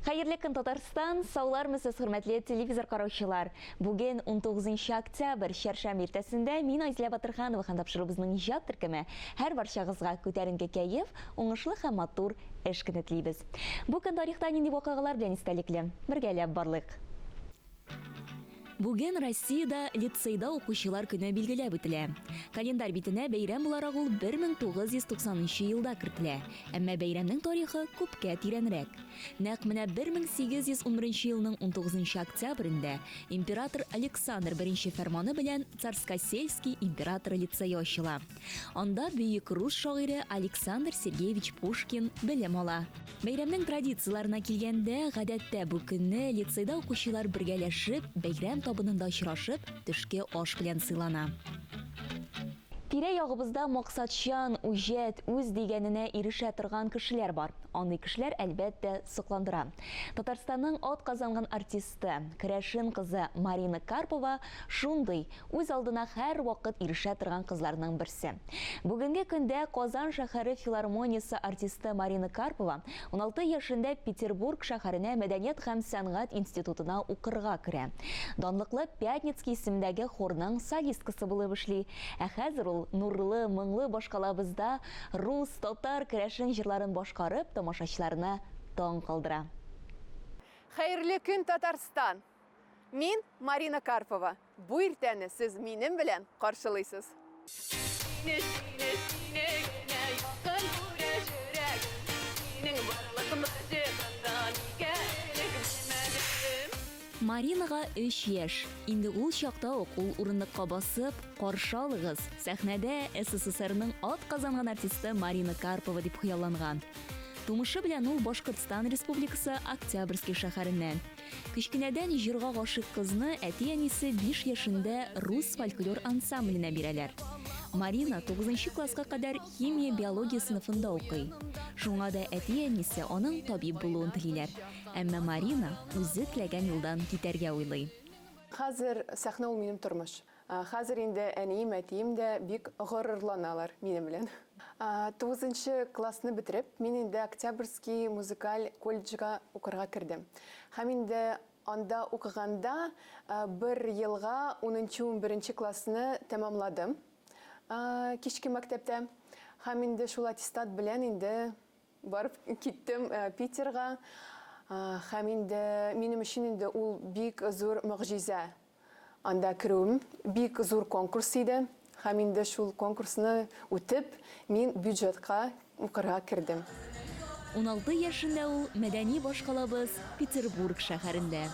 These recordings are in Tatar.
Хәерле көн, Татарстан! Саулармысыз, хөрмәтле телевизор караучылар! Бүген 19 октябрь, чәршәмбе иртәсендә мин Айзилә Батырханова һәм тапшыруыбызның иҗат төркеме һәр барчагызга күтәренке кәеф, уңышлы һәм матур эш көне телибез. Бу көн тарихта нинди вакыйгалар белән истәлекле? Бергәләп барлыйк. Бүген Россиядә лицейда укучылар көне билгеләп үтелә. Календарь битенә бәйрәм буларак ул 1990 нчы елда кертелә. Әмма бәйрәмнең тарихы күпкә тирәнрәк. Нәкъ менә 1811 елның 19 октябрендә император Александр I фәрманы белән Царскосельский император лицее ачыла. Анда бөек рус шагыйре Александр Сергеевич Пушкин белем ала. Бәйрәмнең традицияләренә килгәндә, гадәттә бу көнне лицейда укучылар бергәләшеп, бәйрәм табынында очрашып, төшке аш белән сыйлана. Тирә-ягыбызда максатчан, үҗәт, үз дигәненә ирешә торган кешеләр бар. Андый кешеләр, әлбәттә, сокландыра. Татарстанның атказанган артисты, керәшен кызы Марина Карпова шундый, Үз алдына һәрвакыт ирешә торган кызларның берсе. Бүгенге көндә Казан шәһәре филармониясе артисты Марина Карпова 16 яшендә Петербург шәһәренә мәдәният һәм сәнгать институтына укырга керә. Данлыклы Пятницкий исемендәге хорның солисткасы булып эшли. Ә хәзер ул нурлы, моңлы башкалабызда рус, татар, керәшен җырларын башкарып, тамашачыларны таң калдыра. Хәерле көн, Татарстан! Мин, Марина Карпова. Бу иртәне сез минем белән каршылыйсыз. Сине, сине, сине генә якын күрә йөрәгем. Синең барлыкны җыгында нигә элек белмәдем. Маринага өч яшь. Инде ул чакта ук ул урындыкка басып, Каршы алыгыз, сәхнәдә СССРның атказанган артисты Марина Карпова дип хыялланган. Тумышы белән ул Башкортстан Республикасы Октябрьский шәһәреннән. Кечкенәдән җырга гашыйк кызны әти-әнисе биш яшендә рус фольклор ансамбленә бирәләр. Марина тугызынчы класска кадәр химия-биология сыйныфында укый. Шуңа да әти-әнисе аның табиб булуын телиләр. Әмма Марина үзе теләгән юлдан китәргә уйлый. Хәзер сәхнә ул минем тормыш. Хәзер инде әнием, әтием дә бик горурланалар минем белән. Тугызынчы классны бетереп, мин инде Октябрьский музыкаль колледжга укырга кердем. Һәм инде анда укыганда бер елга унынчы-унберенче классны тәмамладым кичке мәктәптә. Һәм инде шул аттестат белән инде барып киттем Питерга. Һәм инде минем өчен инде ул бик зур могҗиза. Анда керүем бик зур конкурс иде һәм инде шул конкурсны үтеп, мин бюджетка укырга кердем. 16 яшендә ул мәдәни башкалабыз Петербург шәһәрендә.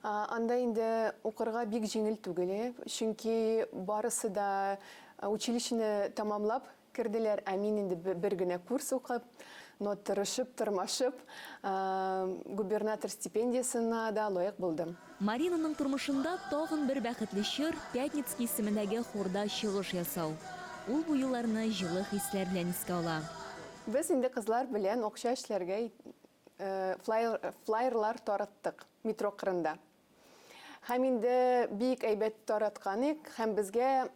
Анда инде укырга бик җиңел түгел, чөнки барысы да училищены тәмамлап Керделәр, ә мин инде бер генә курс укып, но тырышып, тырмашып, губернатор стипендиясенә дә лаек булдым. Маринаның тормышында тагын бер бәхетле чор, Пятницкий исемендәге хорда чыгыш ясау. Ул бу елларны җылы хисләр белән искә ала. Без инде кызлар белән акча эшләргә флаерлар тараттык метро кырында. Һәм инде бик әйбәт тараткан ик, һәм безгә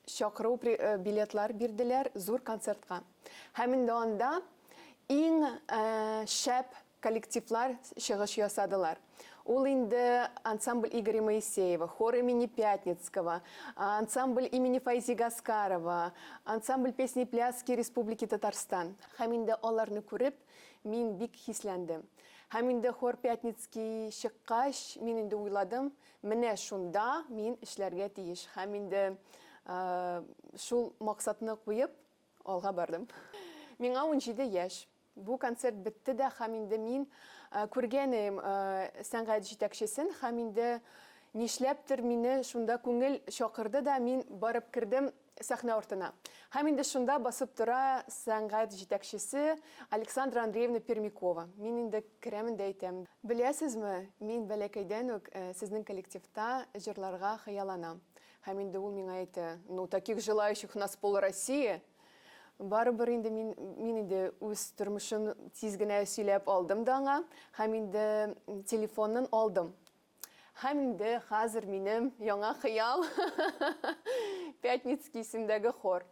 чакыру билетлар бирделәр зур концертка. Һәм инде анда иң шәп коллективлар чыгыш ясадылар. Ул инде ансамбль Игоря Моисеева, хор имени Пятницкого, ансамбль имени Файзи Гаскарова, ансамбль песни и пляски Республики Татарстан. Һәм инде аларны күреп, мин бик хисләндем. Һәм инде хор Пятницкий чыккач, мин инде уйладым, менә шунда мин эшләргә тиеш. Һәм инде шул максатны куеп, алга бардым. Миңа 17 яшь. Бу концерт бетте дә һәм инде мин күргән идем сәнгать җитәкчесен һәм инде нишләптер мине шунда күңел чакырды да, мин барып кердем сәхнә артына. Һәм инде шунда басып тора сәнгать җитәкчесе Александра Андреевна Пермякова. Мин инде керәмен дә әйтәм. Беләсезме, мин бәләкәйдән үк сезнең коллективта җырларга хыялланам. Һәм инде ул миңа әйтә, Ну, таких желающих у нас пол России. Барыбер инде мин, мин инде үз тормышын тиз генә сөйләп алдым да аңа һәм инде телефонын алдым. Һәм инде хәзер минем яңа хыял Пятницкий исемдәге хор.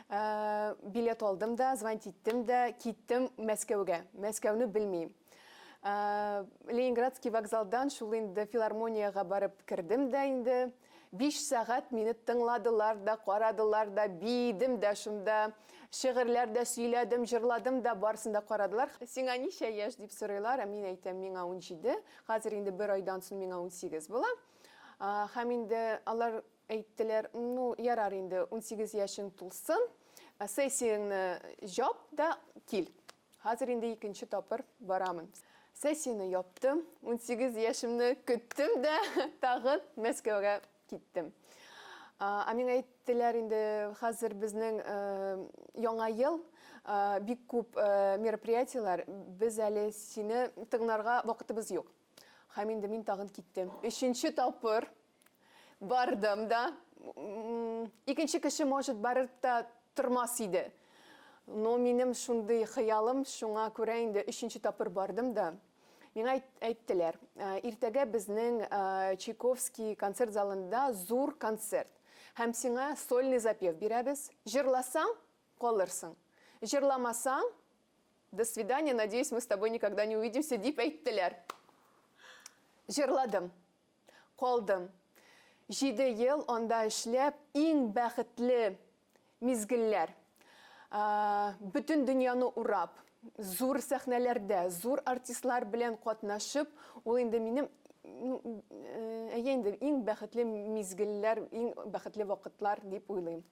Э, билет алдым да, звонить иттем дә, киттем Мәскәүгә. Мәскәүне белмим. Ленинградский вокзалдан шул инде филармониягә барып кердем дә инде. Биш сәгать мине тыңладылар да, карадылар да, биедем дә шунда, шигырьләр дә сөйләдем, җырладым да, барысын да карадылар. Сиңа ничә яшь дип сорыйлар, ә мин әйтәм, миңа 17. Хәзер инде бер айдан соң миңа 18 була. Һәм инде алар әйттеләр, ну, ярар инде, 18 яшең тулсын, сессияңне җап да кил. Хәзер инде икенче тапкыр барамын. Сессияне яптым, 18 яшемне көттем дә, тагын Мәскәүгә киттем. Ә миңа әйттеләр инде, хәзер безнең яңа ел, бик күп мероприятиеләр, без әле сине тыңларга вакытыбыз юк. Һәм инде мин тагын киттем. Өченче тапкыр бардым да. Икенче кеше, может, барып та тормас иде. Но минем шундый хыялым, шуңа күрә инде өченче тапкыр бардым да. Миңа әйттеләр, иртәгә безнең Чайковский концерт залында зур концерт. Һәм сиңа сольный запев бирәбез. Җырласаң, калырсың. Җырламасаң, До свидания, надеюсь, мы с тобой никогда не увидимся, дип әйттеләр. Җырладым. Калдым. Җиде ел анда эшләп, иң бәхетле мизгелләр. Бөтен дөньяны урап, зур сәхнәләрдә, зур артистлар белән катнашып, ул инде минем, әйе инде, иң бәхетле мизгелләр, иң бәхетле вакытлар дип уйлыйм.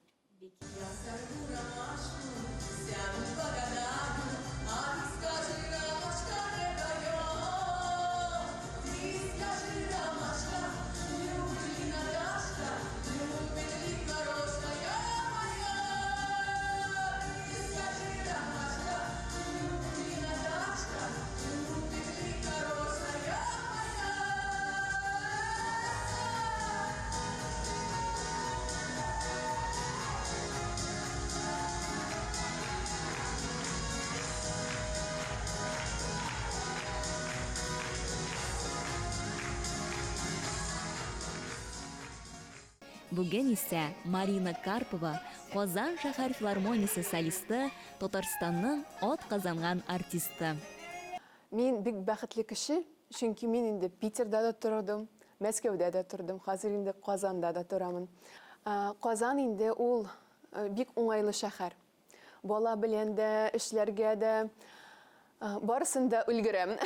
Бүген исә Марина Карпова, Казан шәһәр филармониясе солисты, Татарстанның атказанган артисты. Мин бик бәхетле кеше, чөнки мин инде Питерда да тордым, Мәскәүдә дә тордым, хәзер инде Казанда да торамын. Казан инде ул бик уңайлы шәһәр. Бала белән дә, эшләргә дә, барысын да өлгерәм.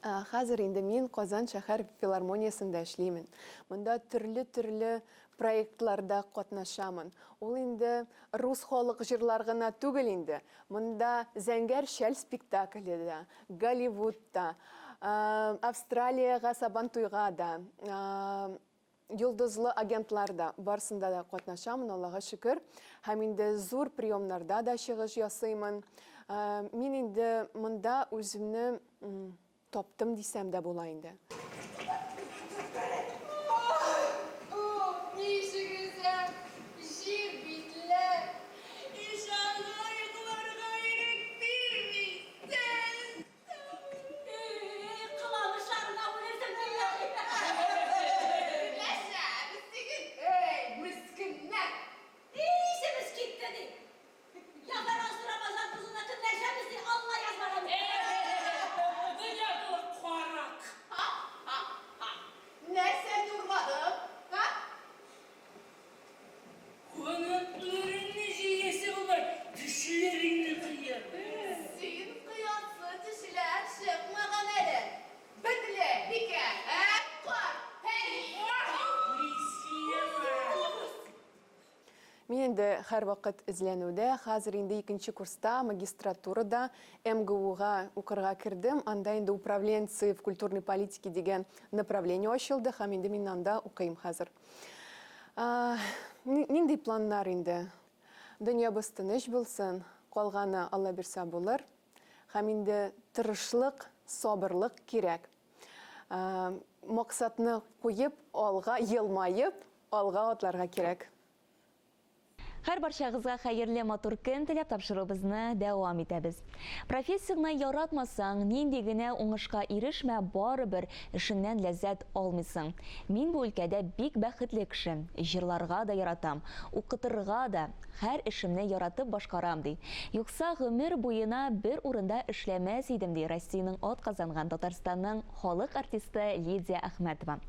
Хәзер инде мин Казан шәһәр филармониясендә эшлимен. Монда төрле-төрле проектларда катнашамын. Ул инде рус халык җырлар гына түгел инде. Монда Зәңгәр шәл спектакле дә, Голливуд та, Австралиягә Сабантуйга да, Йолдызлы агентлар да, барсында да катнашамын, Аллага шөкер. Һәм инде зур приемнарда да чыгыш ясыймын. Мин инде монда үземне таптым дисәм дә була инде. Ничек үзем, җир битле, ишанга йокларга ирек бирмисез. Эй, кыланышларына үлерсең, билләһи. Сөйләшәбез диген, эй, мескеннәр. Исебез китте, ди. Язмаган Рамазан тузына көнләшәбез, ди, Алла язмаган. Дөнья тулы карак. Ха-ха-ха. Нәрсәне урладың, ха? Канатларыңны җыясы булмай, тешләреңне кыярмын. Син кыясы тешләр чыкмаган әле. Бетле бикә, ә, карт, һәй! Мин инде һәрвакыт эзләнүдә, хәзер инде икенче курста, магистратурада МГУга укырга кердем. Анда инде управленцы в культурной политике дигән направление ачылды һәм инде мин анда укыйм хәзер. Нинди планнар инде? Дөньябыз тыныч булсын, калганы Алла бирсә булыр. Һәм инде тырышлык, сабырлык кирәк. Максатны куеп, алга елмаеп, алга атларга кирәк. Һәр барчагызга хәерле матур көн теләп тапшыруыбызны дәвам итәбез. Профессияңне яратмасаң, нинди генә уңышка ирешмә, барыбер эшеңнән ләззәт алмыйсың. Мин бу өлкәдә бик бәхетле кеше. Җырларга да яратам, укытырга да, һәр эшемне яратып башкарам, ди. Юкса гомер буена бер урында эшләмәс идем, ди Россиянең атказанган Татарстанның халык артисты Лидия Әхмәтова.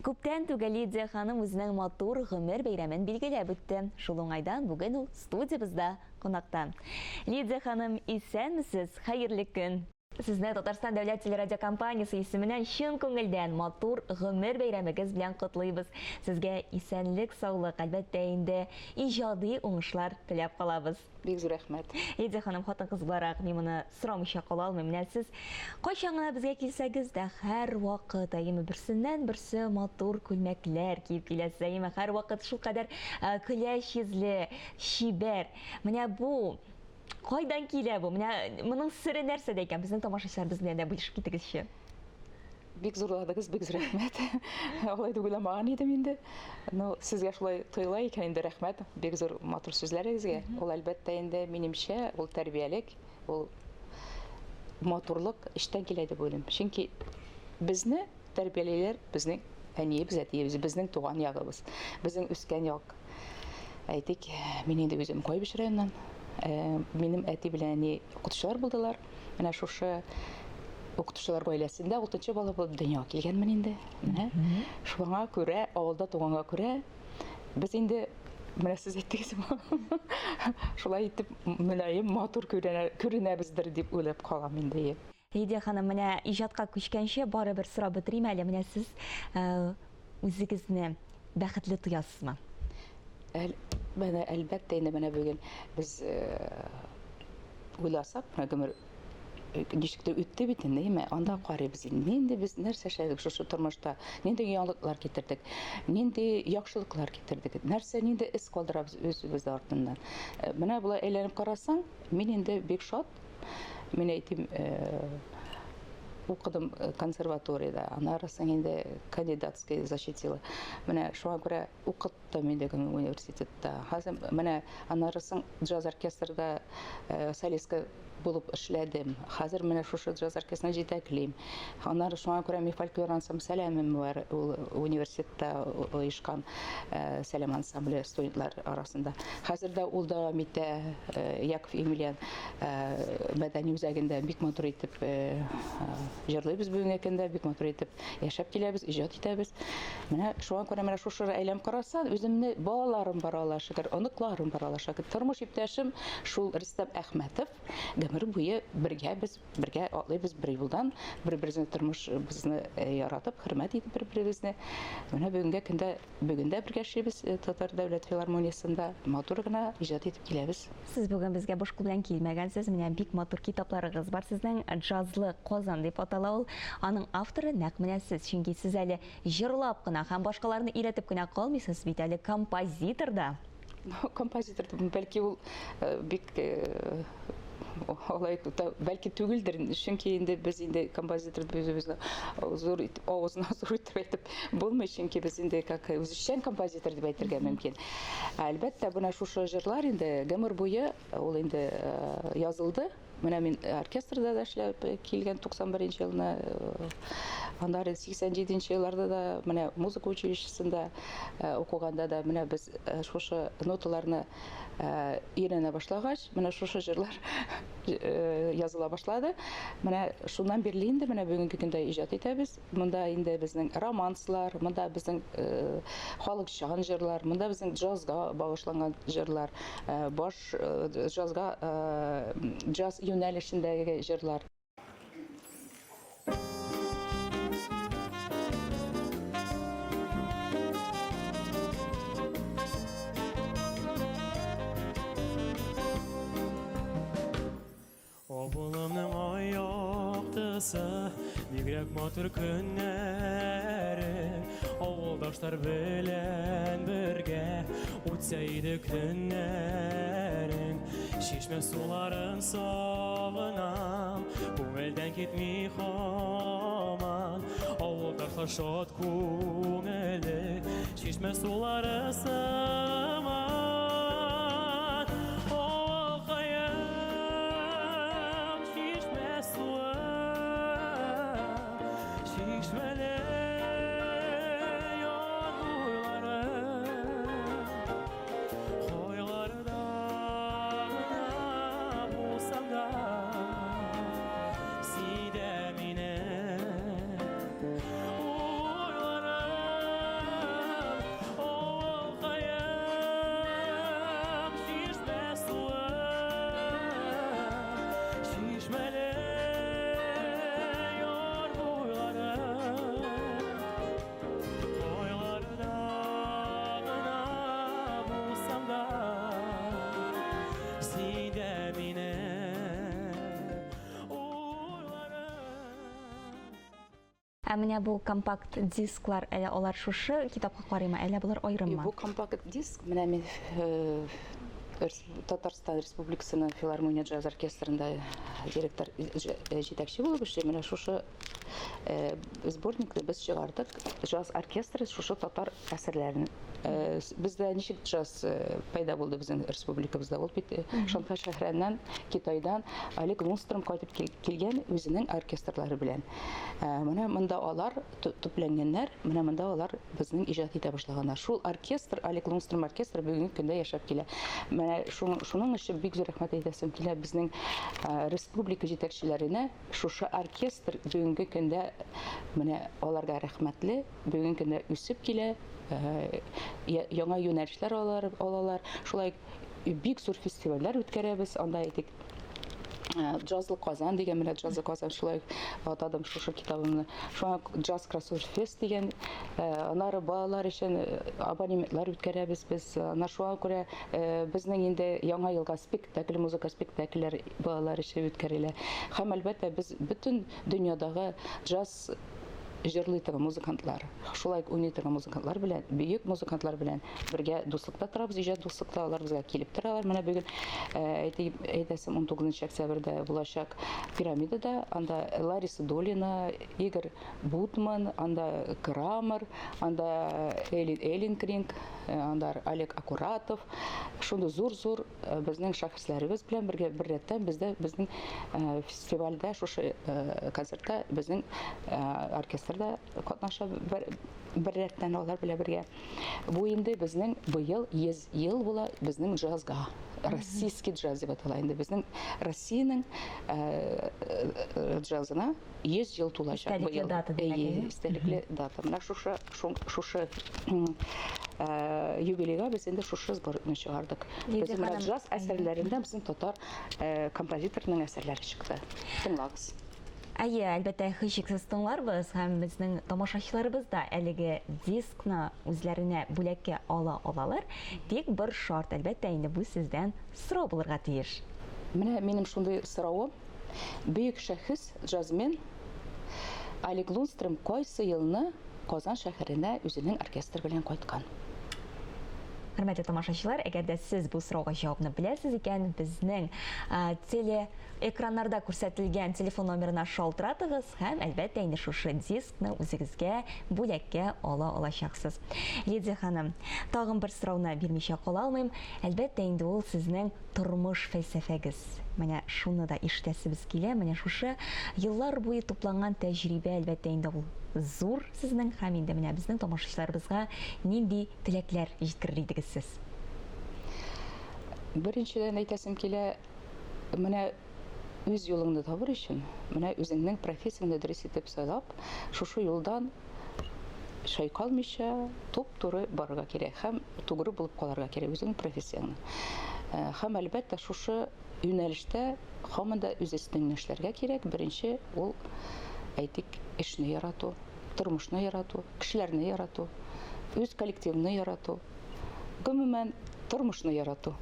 Күптән түгел Лидия ханым үзенең матур гомер бәйрәмен билгеләп үтте. Шул уңайдан бүген ул студиябездә кунакта. Лидия ханым, исәнмесез, хәерле көн! Сезне Татарстан дәүләт телерадиокомпаниясе исеменнән чын күңелдән матур гомер бәйрәмегез белән котлыйбыз. Сезгә исәнлек-саулык, әлбәттә инде, иҗади уңышлар теләп калабыз. Бик зур рәхмәт. Лидия ханым, хатын-кыз буларак мин моны сорамыйча кала алмыйм. Менә сез кайчан гына безгә килсәгез дә, һәрвакыт, әйеме, берсеннән-берсе матур күлмәкләр киеп киләсез, әйеме, һәрвакыт шулкадәр э, көләч йөзле, чибәр. Менә бу кайдан килә бу? Менә моның сере нәрсәдә икән? Безнең тамашачыларыбыз белән дә бүлешеп китегезче. Бик зурладыгыз, бик зур рәхмәт. Алай дип уйламаган идем инде. Ну, сезгә шулай тоела икән инде, рәхмәт. Бик зур матур сүзләрегезгә. Ул әлбәттә инде, минемчә, ул тәрбиялек, ул матурлык эчтән килә дип уйлыйм. Чөнки безне тәрбиялиләр безнең әниебез, әтиебез, безнең туган ягыбыз, безнең үскән як. Әйтик, мин инде үзем Кайбыч районыннан. Э, минем әти белән әни укытучылар булдылар. Менә шушы укытучылар гаиләсендә алтынчы бала булып дөньяга килгәнмен инде. Менә шуңа күрә, авылда туганга күрә, без инде менә сез әйттегез, шулай итеп мөлаем, матур күренәбездер дип уйлап калам инде. Лидия ханым, менә иҗатка күчкәнче барыбер сорап бетерим әле, менә сез э, үзегезне бәхетле тоясызмы? Әл, менә әлбәттә инде менә бүген без э, уйласак, менә гомер э, ничек тә үтте бит инде, әйме? Анда карыйбыз инде, нинди без нәрсә эшләдек шушы тормышта, нинди яңалыклар китердек, нинди яхшылыклар китердек, нәрсә, нинди эз калдырабыз үзебез артыннан. Э, менә болай әйләнеп карасаң, мин инде бик шат. Мин әйтим, э, укыдым консерваториядә, аннары соң инде кандидатский защитила. Менә шуңа күрә укыт Укыттым инде университетта. Хәзер менә аннары соң джаз оркестрда э, солистка булып эшләдем. Хәзер менә шушы джаз оркестрын җитәклим. Аннары шуңа күрә мин фольклор ансамбль Сәламем бар, ул университетта оешкан э, Сәлам ансамбле студентлар арасында. Хәзер дә ул дәвам итә. Э, Яков Емельян мәдәни үзәгендә бик матур итеп җырлыйбыз бүгенге көндә, бик матур итеп яшәп киләбез, иҗат итәбез. Менә шуңа күрә менә шушы әйләнеп карасаң, үземне балаларым бар, Аллага шөкер, оныкларым бар, Аллага шөкер. Тормыш иптәшем шул Рөстәм Әхмәтов. Гомер буе бергә без бергә атлыйбыз бер юлдан, бер-беребезне тормышыбызны э, яратып, хөрмәт итеп бер-беребезне. Менә бүгенге көндә бүген дә бергә эшлибез э, Татар дәүләт филармониясендә. Матур гына иҗат итеп киләбез. Сез бүген безгә буш кул белән килмәгәнсез. Менә бик матур китапларыгыз бар сезнең. Джазлы Казан дип атала ул. Аның авторы нәкъ менә сез. Чөнки сез әле җырлап кына һәм башкаларны өйрәтеп кенә калмыйсыз бит әле композитор да. Композитор, бәлки ул э, бик э, алай бәлки түгелдер, чөнки инде без инде композитор дип үзебезне зур итеп, авызына зур итеп әйтеп булмый, чөнки без инде как үзешчән композитор дип әйтергә мөмкин. Әлбәттә, менә шушы җырлар инде гомер буе ул инде э, язылды. Менә мин оркестрда да эшләп килгән 91 нче елны, э, аннары 87 нче елларда да менә музыка училищесында э, укыганда да менә без шушы ноталарны өйрәнә башлагач, менә шушы җырлар языла башлады. Менә шуннан бирле инде менә бүгенге көндә иҗат итәбез. Монда инде безнең романслар, монда безнең халыкчан җырлар, монда безнең джазга багышланган җырлар, баш джазга джаз юнәлешендәге җырлар. Авылымның ай яктысы, бигрәк матур көннәре, авылдашлар белән бергә үтсә иде көннәрең. Чишмә суларын сагынам, күңелдән китми һаман. Авылдашлар шат күңелле, чишмә сулары сыман. Чишмәле яр буйлары Кайларда гына булсам да Син дә мине уйларым Авылкаем чишмә суы Чишмәле яр буйлары Кайларда гына булсам да Син дә мине уйларың. Ә менә бу компакт дисклар, әллә алар шушы китапка карыймы, әллә болар аерыммы? Бу компакт диск, менә мин э, Татарстан Республикасының филармония джаз оркестрында директор э, җитәкче булып эшлим. Менә шушы э, сборникны без чыгардык. Джаз оркестры шушы татар әсәрләрен. Бездә ничек джаз пәйда булды безнең республикабызда? Ул бит Шанхай шәһәреннән, Китайдан Олег Лунстром кайтып килгән үзенең оркестрлары белән. Ә, менә монда алар төпләнгәннәр, менә монда алар безнең иҗат итә башлаганнар. Шул оркестр, Олег Лунстром оркестры бүгенге көндә яшәп килә. Менә шуның өчен бик зур рәхмәт әйтәсем килә безнең республика җитәкчеләренә. Шушы оркестр бүгенге көндә менә аларга рәхмәтле, бүгенге көндә үсеп килә, яңа юнәлешләр алалар. Шулай бик зур фестивальләр үткәрәбез. Анда әйтик, Джазлы Казан дигән, менә Джазлы Казан шулай атадым шушы китабымны. Шуңа Джаз Кроссовер Фест дигән, аннары балалар өчен абонементлар үткәрәбез без. Аннары шуңа күрә безнең инде яңа елга спектакль, музыка спектакльләр балалар өчен үткәрелә. Һәм әлбәттә без бөтен дөньядагы джаз җырлый торган музыкантлар, шулай ук уйный торган музыкантлар белән, бөек музыкантлар белән бергә дуслыкта торабыз, иҗат дуслыкта, алар безгә килеп торалар. Менә бүген, э, әйтим, әйтәсем, 19 октябрьдә булачак Пирамидада, анда Лариса Долина, Игорь Бутман, анда Крамер, анда Элин Эллинкринг, э, анда Олег Акуратов, шундый зур-зур Э, безнең шәхесләребез белән бергә беррәттән бездә безнең э, фестивальдә шушы э, концертта безнең оркестрда катнаша беррәттән алар белән бергә. Бу инде безнең быел 100 ел була безнең джазга. Российский джаз дип атала инде безнең Россиянең джазына 100 ел тулачак быел. Дата димәк. Истәлекле дата. Менә шушы шушы э, юбилейга без инде шушы сборникны чыгардык. Безнең менә джаз әсәрләрендә безнең татар э, композиторының әсәрләре чыкты. Тыңлагыз. Әйе, әлбәттә, һичшиксез тыңларбыз һәм безнең тамашачыларыбыз да әлеге дискны үзләренә бүләккә ала алалар. Тик бер шарт, әлбәттә, инде бу сездән сорау булырга тиеш. Менә минем шундый соравым. Бөек шәхес, джазмен Олег Лунстрем кайсы елны Казан шәһәренә үзенең оркестры белән кайткан? Хөрмәтле тамашачылар, әгәр дә сез бу сорауга җавапны беләсез икән, безнең телеэкраннарда күрсәтелгән телефон номерына шалтыратыгыз һәм, әлбәттә, инде шушы дискны үзегезгә бүләккә ала алачаксыз. Лидия ханым, тагын бер сорауны бирмичә кала алмыйм. Әлбәттә, инде ул сезнең тормыш фәлсәфәгез. Менә шуны да ишетәсебез килә. Менә шушы еллар буе тупланган тәҗрибә, әлбәттә инде ул зур сезнең һәм инде менә безнең тамашачыларыбызга нинди теләкләр җиткерер идегез сез? Беренчедән әйтәсем килә, менә үз юлыңны табыр өчен, менә үзеңнең профессияңне дөрес итеп сайлап, шушы юлдан чайкалмыйча туп-туры барырга кирәк һәм тугры булып калырга кирәк үзеңнең профессияңне. Э, һәм әлбәттә шушы юнәлештә һаман да үз өстеңне эшләргә кирәк. Беренче ул әйтик, эшне ярату, тормышны ярату, кешеләрне ярату, үз коллективны ярату, гомумән тормышны ярату.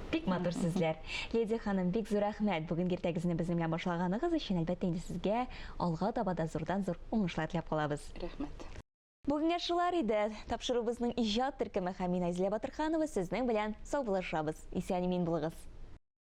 Бик матур сүзләр. Лидия ханым, бик зур рәхмәт бүгенге иртәгезне безнең белән башлаганыгыз өчен. Әлбәттә инде сезгә алга таба да зурдан-зур уңышлар теләп калабыз. Рәхмәт. Бүгенгә шулар иде. Тапшыруыбызның иҗат төркеме һәм мин Айзилә Батырханова сезнең белән саубуллашабыз. Исән-имин булыгыз.